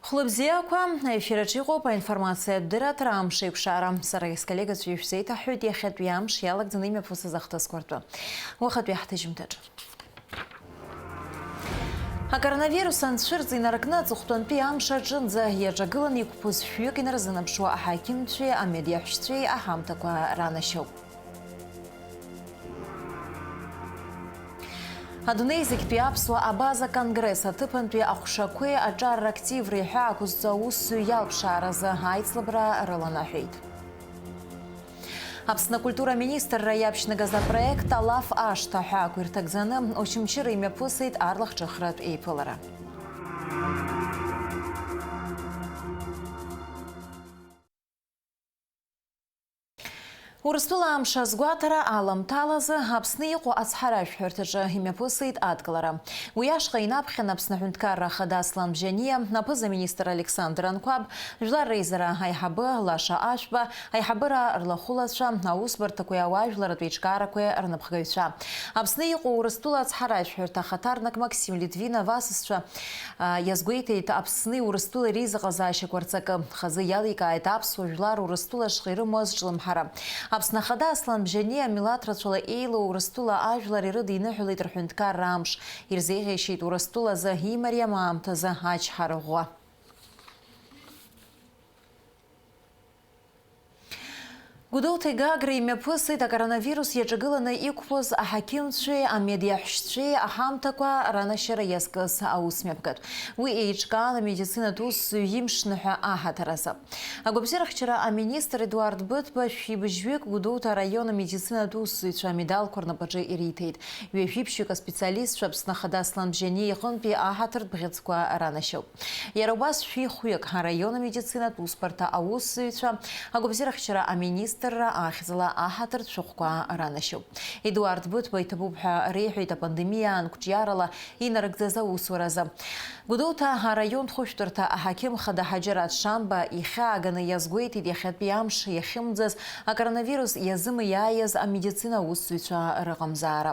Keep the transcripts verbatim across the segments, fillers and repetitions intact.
Хәлыбзиақәа, аефир аҿы иҟоуп аинформациатә дырраҭара Амш еиқәшара. Сара исколлегацәа ишәзеиҭаҳҳәоит иахьатәи амш иалагӡаны имҩаԥысыз ахҭысқәа ртәы. Уахатәи ҳҭыжьымҭаҿы. Акоронавирус анцәырҵ инаркны аҵыхәтәантәи амш аҿынӡа иаҿагыланы иқәԥоз шәҩык инарзынаԥшуа аҳақьымцәеи амедиаҳәшьцәеи аҳамҭақәа ранашьоуп. Адунеи зегьтәи аԥсуа абаза конгресс аҭыԥантәи аҟәшақәеи аҿар рактивреи ҳәа ақәызҵо аусзуҩ иалԥшааразы аицлабра рыланаҳәеит. Аԥсны акультура аминистрра иаԥшьнагаз апроект «Алаф ашҭа» ҳәа ақәирҭа гӡаны Очамчыра имҩаԥысит арлахҿыхратә еиԥылара. Урыстәыла амш азгәаҭара аламҭалазы Аԥсны иҟоу ацҳаражәҳәарҭаҿы имҩаԥысит адкылара. Уи ашҟа инаԥхьан Аԥсны аҳәынҭқарра ахада Аслан Бжьаниа, аԥыза-министр Александр Анқәаб, жәлар реизара аиҳабы Лаша Ашәба, аиҳабыра рлахәылацәа, аусбарҭақәеи ауаажәларратә еиҿкаарақәеи рнапхгаҩцәа. Аԥсны иҟоу Урыстәыла ацҳаражәҳәарҭа ахаҭарнак Максим Литвинов асасцәа, а, иазгәеиҭеит Аԥсни Урыстәылеи реизыҟазаашьақәа рҵакы. Хазы иаликааит аԥсуа жәлар Урыстәыла ашҟа ирымоу азҿлымҳара. Аԥсны Ахада Аслан Бжьаниа милаҭ рацәала еилоу Урыстәыла ажәлар ирыдиныҳәалеит рҳәынҭқарра амш. Ирзеиӷьеишьеит Урыстәылазы имариам аамҭазы ачҳара ӷәӷәа. Гәдоуҭа Гагра имҩаԥысит акоронавирус иаҿагыланы иқәԥоз аҳақьымцәеи амедиаҳәшьцәеи аҳамҭақәа ранашьара иазкыз аусмҩаԥгатә. Уи еиҿкаан амедицинатә усзуҩ имшны ҳәа аҳаҭыр азы. Агәабзиарахьчара аминистр Едуард Быҭәба шәибжьҩык Гәдоуҭа араион амедицинатә усзуҩцәа амедалқәа рнапаҿы ириҭеит. Ҩажәи ԥшьҩык аспециалистцәа Аԥсны Ахада Аслан Бжьаниа иҟынтәи аҳаҭыртә бӷьыцқәа ранашьоуп. Иара убас шәи хәҩык араион амедицинатә усбарҭа аусзуҩцәа агәабзиарахьчара аминистрра ахьӡала аҳаҭыртә шәҟәқәа ранашьоуп. Едуард Быҭәба иҭабуп ҳәа реиҳәеит апандемиа аан қәҿиарала инарыгӡаз аусуразы. Гәдоуҭа араионтә хәышәтәырҭа аҳақьым хада Ҳаџьараҭ Шамба ихьааганы иазгәеиҭеит иахьатәи амш иахьымӡаз акоронавирус иазымиааиз амедицина аусзуҩцәа рыҟамзаара.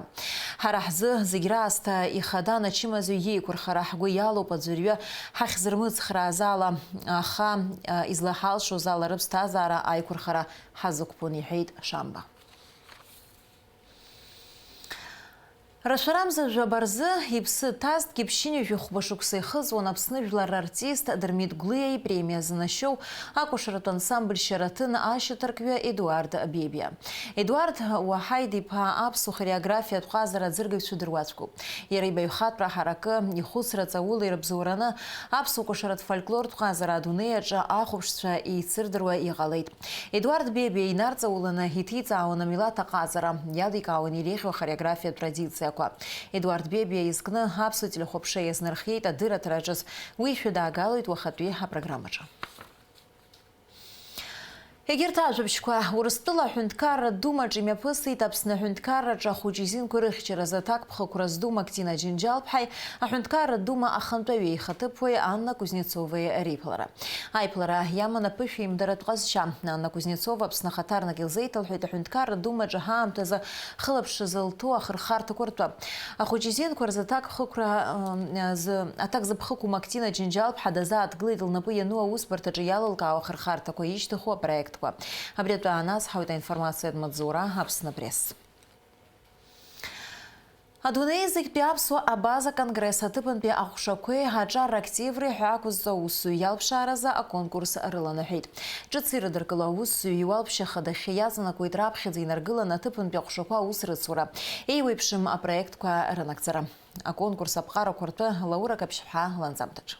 Ҳара ҳзы зегь раасҭа ихадан ачымазаҩ иеиқәырхара ҳгәы иалоуп аӡәырҩы ҳахьзырмыцхрааз ала, аха, а, излаҳалшоз ала рыԥсҭазаара аиқәырхара ҳазықәԥон, иҳәеит Шамба. Рашәарамза жәаба рзы иԥсы ҭазҭгьы ԥшьынҩажәи хәба шықәса ихыҵуан Аԥсны жәлар рартист Дырмит Гәлиа ипремиа занашьоу акәашаратә ансамбль Шьараҭын ашьаҭаркҩы Едуард Бебиа. Едуард Уаҳаид-иԥа аԥсуа хореографиатә ҟазара аӡыргаҩцәа дыруаӡәкуп. Иара ибаҩхатәра ҳаракы, ихәыцра ҵаула ирыбзоураны, аԥсуа кәашаратә фольклортә ҟазара адунеи аҿы ахәаԥшцәа еицырдыруа иҟалеит. Едуард Бебиа инарҵауланы иҭиҵаауан амилаҭ аҟазара, иаликаауан иреиӷьу ахореографиатә традициақәа. Едуард Бебиа изкны аԥсуа телехәаԥшра иазнархиеит адырраҭара ҿыц. Уи шәыдаагалоит уахатәи апрограммаҿы. Егьырҭ ажәабжьқәа. Урыстәыла аҳәынҭқарратә Думаҿы имҩаԥысит Аԥсны аҳәынҭқарраҿы ахәыҷ изинқәа рыхьчаразы аҭакԥхықәра зду Мактина Џьынџьалԥҳаи аҳәынҭқарратә Дума ахантәаҩы ихаҭыԥуаҩ Анна Кузнецовеи реиԥылара. Аиԥылара иаман аԥышәеимдаратә ҟазшьа. Анна Кузнецова Аԥсны ахаҭарнак илзеиҭалҳәеит аҳәынҭқарратә Думаҿы ҳаамҭазы хылаԥшра зылҭо ахырхарҭақәа ртәы. Ахәыҷ изинқәа рзы аҭакԥхықәра, ы, зы, аҭак зыԥхықәу Мактина Џьынџьалԥҳа дазааҭгылеит лнапы иану аусбарҭаҿы иалылкаау ахырхарҭақәа ишьҭыху апроектқәа. Абри атәы аанацҳауеит аинформациатә маҵзура Аԥсны Пресс. Адунеи зегьтәи аԥсуа абаза конгресс аҭыԥантәи аҟәшақәеи аҿар активреи ҳәа ақәызҵо аусзуҩ иалԥшааразы аконкурс рыланаҳәеит. Ҿыц ирыдыркыло аусзуҩ иуалԥшьа хадахьы иаҵанакуеит раԥхьаӡа инаргыланы аҭыԥантәи аҟәшақәа аус рыцура, еиуеиԥшым апроектқәа рынагӡара. Аконкурс аԥҟарақәа ртәы Лаура Каԥшьԥҳа ланҵамҭаҿы.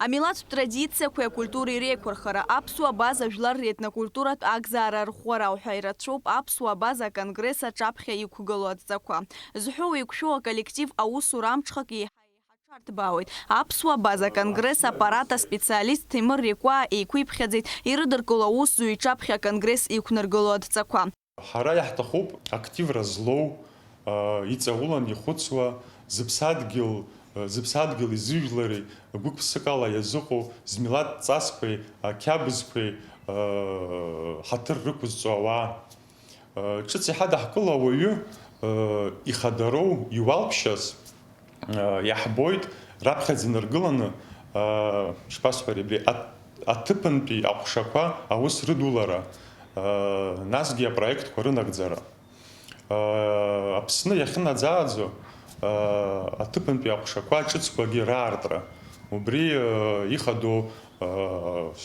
Амилаҭтә традициақәеи акультуреи реиқәырхара, аԥсуа абаза жәлар ретнокультуратә акзаара арӷәӷәара уҳәа ирацәоуп аԥсуа абаза аконгресс аҿаԥхьа иқәгылоу адҵақәа зҳәо еиқәшәоу аколлектив аусура амҽхак еиҳа-еиҳа аҽарҭбаауеит. Аԥсуа абаза аконгресс аппарат аспециалист Ҭемыр Рекәаа еиқәиԥхьаӡеит ирыдыркыло аусзуҩ иҿаԥхьа аконгресс иқәнаргыло адҵақәа. Ҳара иаҳҭахуп активра злоу, а, иҵаулан ихәыцуа, зыԥсадгьыл, а, зыԥсадгьыли зыжәлари гәык-ԥсыкала иазыҟоу, змилаҭ ҵасқәеи ақьабзқәеи, а, ҳаҭыр рықәызҵо ауаа. А, ҿыц иҳадаҳкыло ауаҩы, а, ихадароу иуалԥшьаз, Иаҳбоит, раԥхьаӡа инаргыланы, Ишԥасҳәари, абри аҭыԥантәи аҟәшақәа аус рыдулара, насгьы апроектқәа рынагӡара. Аԥсны иахьынаӡааӡо аҭыԥантәи аҟәшақәа ҿыцқәагьы раартра, убри ихадоу,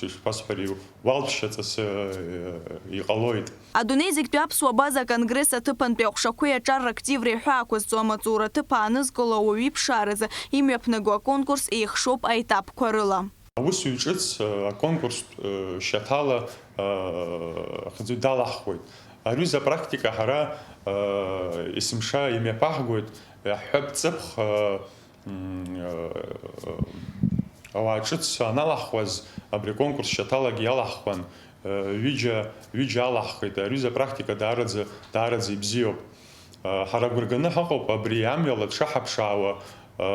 ишԥасҳәари, уалԥшьа ҵасы иҟалоит. Адунеи зегьтәи аԥсуа база конгресс аҭыԥантәи аҟәшақәеи аҿар рактивреи ҳәаақәа зҵо амаҵура ҭыԥ аанызкыло ауаҩы иԥшааразы имҩаԥнаго аконкурс еихшоуп аетапқәа рыла. Аусзуҩ ҿыц, э, аконкурстә, э, шьаҭала, э, ахьӡ далаҳхуеит. Аҩыза апрактика ҳара, э, есымша имҩаԥаҳгоит, иаҳҳәап, ҵыԥх, э, м, э, ауаа ҿыц аналаҳхуаз, абри аконкурс шьаҭалагьы иалаҳхуан, э, ҩыџьа, ҩыџьа алаҳхит. Аҩыза апрактика даараӡа, даараӡа ибзиоуп. Э, ҳара агәра ганы ҳаҟоуп абри амҩала дшаҳаԥшаауа, э,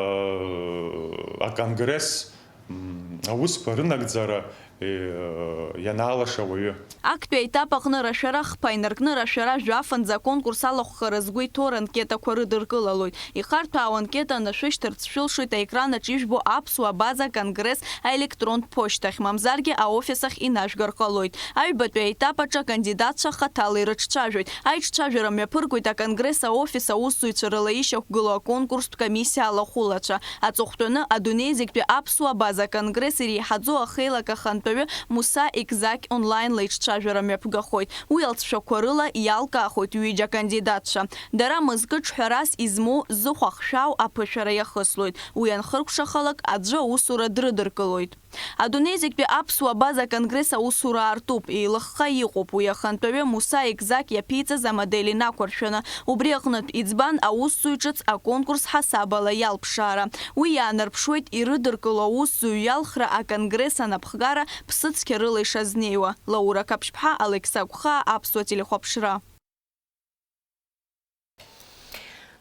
аконгресс, м, аусқәа рынагӡара, э, ианаалаша ауаҩы. Актәи аетап аҟны рашәара хԥа инаркны рашәара жәафынӡа аконкурс алахәхара згәы иҭоу ранкетақәа рыдыркылалоит. Ихарҭәаау анкета анышәышьҭырц шәылшоит аекран аҿы ижәбо аԥсуа база конгресс аелектронтә ԥошьҭахь, мамзаргьы аофис ахь инажәгар ҟалоит. Аҩбатәи аетап аҿы акандидатцәа хаҭала ирыҿцәажәоит. Аиҿцәажәара мҩаԥыргоит аконгресс аофис аусзуҩцәа рыла ишьақәгылоу аконкурстә комиссиа алахәылацәа. Аҵыхәтәаны адунеи зегьтәи аԥсуа база конгресс иреиҳаӡоу ахеилак ахантәаҩы Муса Егзақь онлайн леиҿцәажәара мҩаԥгахоит. Уи алҵшәақәа рыла иалкаахоит ҩыџьа акандидатцәа. Дара мызкы ҿҳәарас измоу зыхә ахшәаау аԥышәара иахыслоит. Уи анхыркәшахалак, аӡәы аусура дрыдыркылоит. Адунеи зегьтәи аԥсуа база конгресс аусура аартуп, еилыхха иҟоуп уи ахантәаҩы Муса Егзақь иаԥиҵаз амодели нақәыршәаны. Убри аҟнытә, иӡбан аусзуҩ ҿыц аконкурс ҳасабала иалԥшаара. Уи иаанарԥшуеит ирыдыркыло аусзуҩ иалхра аконгресс анапхгара ԥсыцқьа рыла ишазнеиуа. Лаура Қаԥшьԥҳа, Алықьса Гәхаа, Аԥсуа телехәаԥшра.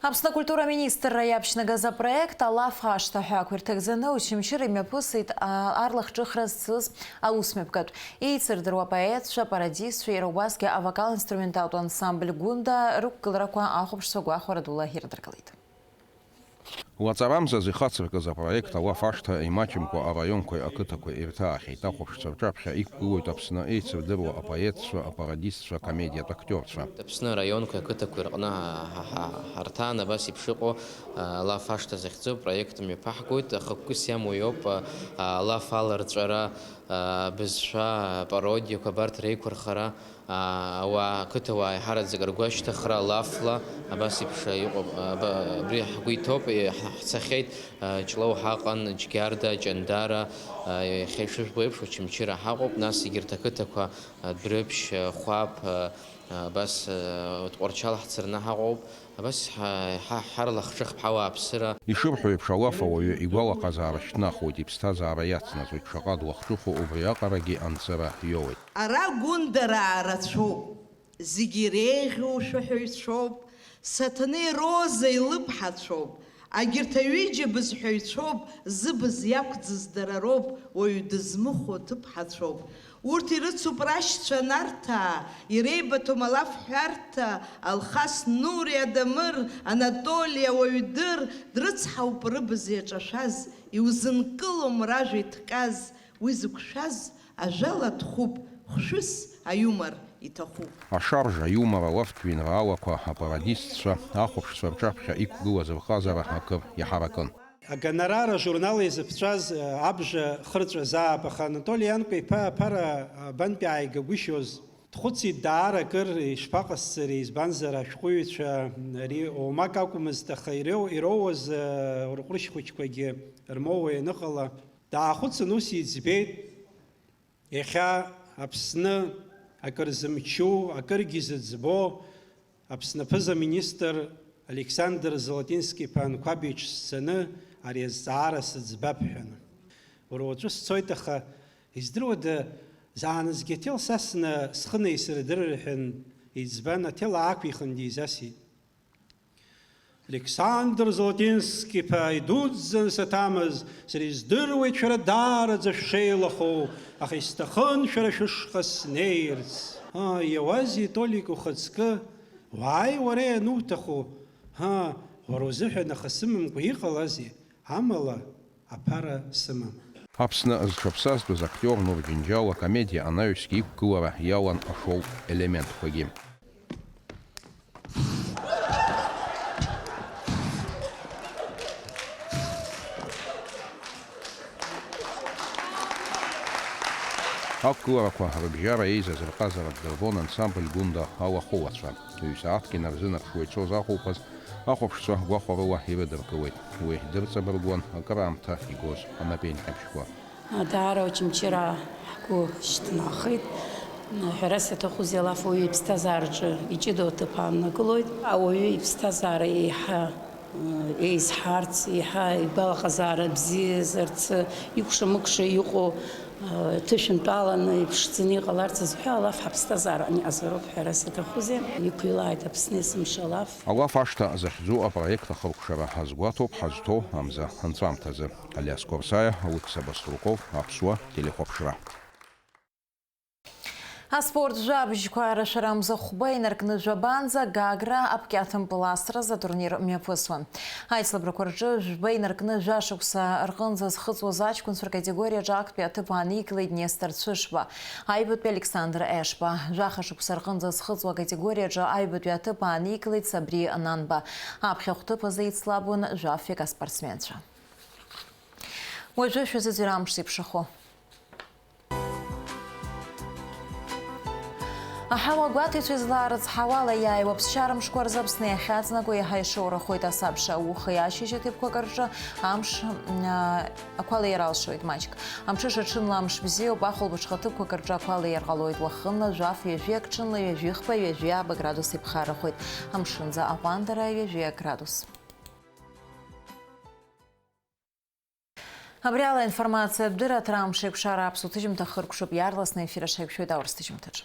Аԥсны акультура аминистрра иаԥшьнагаз апроект «Алаф ашҭа» ҳәа ақәирҭагӡаны Очамчыра имҩаԥысит, а, арлахҿыхра зцыз аусмҩаԥгатә. Еицырдыруа апоетцәа, апарадистцәа, иара убасгьы авокал-инструменталтә ансамбль «Гәында» рықәгыларақәа ахәаԥшцәа гәахәара дула ирыдыркылеит. Лаҵарамзаз ихацыркыз апроект «Алаф ашҭа» имаҷымкәа араионқәеи ақыҭақәеи ирҭаахьеит. Ахәаԥшцәа рҿаԥхьа иқәгылоит Аԥсны еицырдыруа апоетцәа, апарадистцәа, акомедиатә актиорцәа. Аԥсны араионқәеи ақыҭақәеи рҟны ҳа, ҳа, ҳа, ҳарҭаан абас еиԥш иҟоу, а, «Алаф ашҭа» захьӡу апроект мҩаԥаҳгоит. Ахықәкыс иамоу иоуп, а, а, алаф аларҵәара, а, абызшәа, апародиақәа, абарҭ реиқәырхара, а, ауаа, ақыҭауаа еиҳараӡак ргәы ашьҭыхра алафла абас еиԥш иҟоуп. А, аб-, абри ҳгәы иҭоуп, и-, ҳ-, ҳцахьеит, а, Ҷлоу ҳаҟан, Џьгьарда, Ҷандара, а, иахьа ишыжәбо еиԥш, Очамчыра ҳаҟоуп, нас егьырҭ ақыҭақәа, а, Дәрыԥшь, а, Хәаԥ, а, а, абас, а, Тҟәарчал ҳцарны ҳаҟоуп. Абас ҳа-, ҳа-, ҳарлахҿыхп ҳауааԥсыра. Ишырҳәо еиԥш, алаф ауаҩы игәалаҟазаара шьҭнахуеит, иԥсҭазаара иацнаҵоит, шаҟа длахҿыху убриаҟарагьы анҵыра иоуеит. Ара Гәындараа рацәоуп, зегьы иреиӷьу шәаҳәаҩцәоуп, Саҭанеи Роза илыԥҳацәоуп, агьырҭ аҩыџьа бызҳәаҩцәоуп, зыбз иақәӡыз дара роуп, уаҩ дызмыхәо ҭыԥҳацәоуп. Урҭ ирыцуп рашьцәа Нарҭаа, иреибыҭом алафҳәарҭа, Алхас Нури, Адамыр, Анатоли, ауаҩдыр, дрыцҳауп рыбз иаҿашәаз, иузынкылом ражәа иҭҟьаз, уи зықәшәаз ажәала дхәуп, хәшәыс аиумор иҭахуп. Ашаржа, аиумор, алафтә жәеинраалақәа, апарадистцәа, ахәаԥшцәа рҿаԥхьа иқәгылаз рҟазара акыр иҳаракын. Агонорар ажурнал изыԥҵәаз, э, абжа хырҵәазаап, аха Анатоли Ианкәа-иԥа аԥара, э, абантәи ааигагәышьоз? Дхәыцит даара акыр, ишԥаҟасҵари, избанзар ашәҟәыҩҩцәа ари оумак акәмызт, аха иреу-, ироуаз, э, рҟәрышь хәыҷқәагьы рмоуа ианыҟала, даахәыцын ус иӡбеит. Иахьа Аԥсны акыр зымчу, акыргьы зыӡбо Аԥсны аԥыза-министр Александр Золотински-иԥа Анқәаб иҿы сцаны ари азҵаара сыӡбап ҳәа. Уара уаҵәы сцоит, аха издыруада, заанаҵгьы аҭел сасны схы неисырдырыр ҳәа иӡбан, аҭел аақәихын дизасит. Александр Золотински-иԥа, идуӡӡаны саҭамыз, сара издыруеит шәара даараӡа шәшеилахоу, аха исҭахын шәара шәышҟа снеирц. Ыы, иауазеи, Толик, ухаҵкы? Уааи, уара иануҭаху. Ыы, уара узыҳәан аха сымамкәа иҟалазеи? Амала, аԥара сымам. Аԥсны зҽаԥсазтәыз актиор Нур Џьынџьал акомедиа анаҩсгьы иқәгылара иалан ашоу елементқәагьы. Ақәгыларақәа рыбжьара еизаз рҟазара дырбон ансамбль Гәында алахәылацәа. Ҩ-сааҭк инарзынаԥшуа ицоз ахәылԥаз ахәаԥшцәа гәахәарыла ирыдыркылеит. Уи дырҵабыргуан акыраамҭа игоз анапеинҟьабжьқәа. Даара Очамчыра ҳгәы шьҭнахит. Ҳәарас иаҭахузеи, алаф ауаҩы иԥсҭазаараҿы иҷыдоу аҭыԥ ааннакылоит. Ауаҩы иԥсҭазаара еиҳа еизҳарц, еиҳа игәалаҟазаара бзиазарц, икәша-мыкәша иҟоу ҭышәынтәаланы иԥшӡаны иҟаларц азы ҳәа алаф ҳаԥсҭазааран иҟазароуп, ҳәарас иаҭахузеи. Иқәилааит Аԥсны есымша алаф. Алаф ашҭа захьӡу апроект ахыркәшара ҳазгәаҭоуп ҳазҭоу амза анҵәамҭазы. Алиас Қәарсаиа, Алықьса Баструков, Аԥсуа телехәаԥшра. Аспорт жәабжьқәа рашәара мза хәба инаркны жәабанӡа Гагра апкьаҭымпыл асразы атурнир мҩаԥысуан. Аицлабрақәа рҿы жәба инаркны жәашықәса рҟынӡа зхыҵуаз аҷкәынцәа ркатегориаҿы актәи аҭыԥ ааникылеит Нестор Цәышба, аҩбатәи Александр Ешба, жәаха шықәса рҟынӡа зхыҵуа акатегориаҿы аҩбатәи аҭыԥ ааникылеит Сабри Нанба. Аԥхьахә ҭыԥ азы ицлабуан жәафҩык аспортсменцәа. Уажәы шәазыӡырҩ амш зеиԥшрахо. Аҳауа гәаҭаҩцәа излаарыцҳауала иааиуа ԥсшьара мшқәа рзы Аԥсны иахьаҵнаго иаҳа ишоурахоит асабша. Ухеи ашьыжь аҭыԥқәак рҿы амш, а, ақәа леир алшоит маҷк. Амҽыша ҽынла амш бзиоуп, ахәылбыҽха ҭыԥқәак рҿы ақәа леир ҟалоит уахынла, жәаф ҩажәиак, ҽынла ҩажәихԥа, ҩажәиааба градус иԥхаррахоит. Амшынӡа аҟәандара ҩажәиак градус. Абри ала аинформациатә дырраҭара амш еиқәшара аԥсуа ҭыжьымҭа хыркәшоуп, иаарласны аефир аҿы ҳаиқәшәоит аурыс ҭыжьымҭаҿы.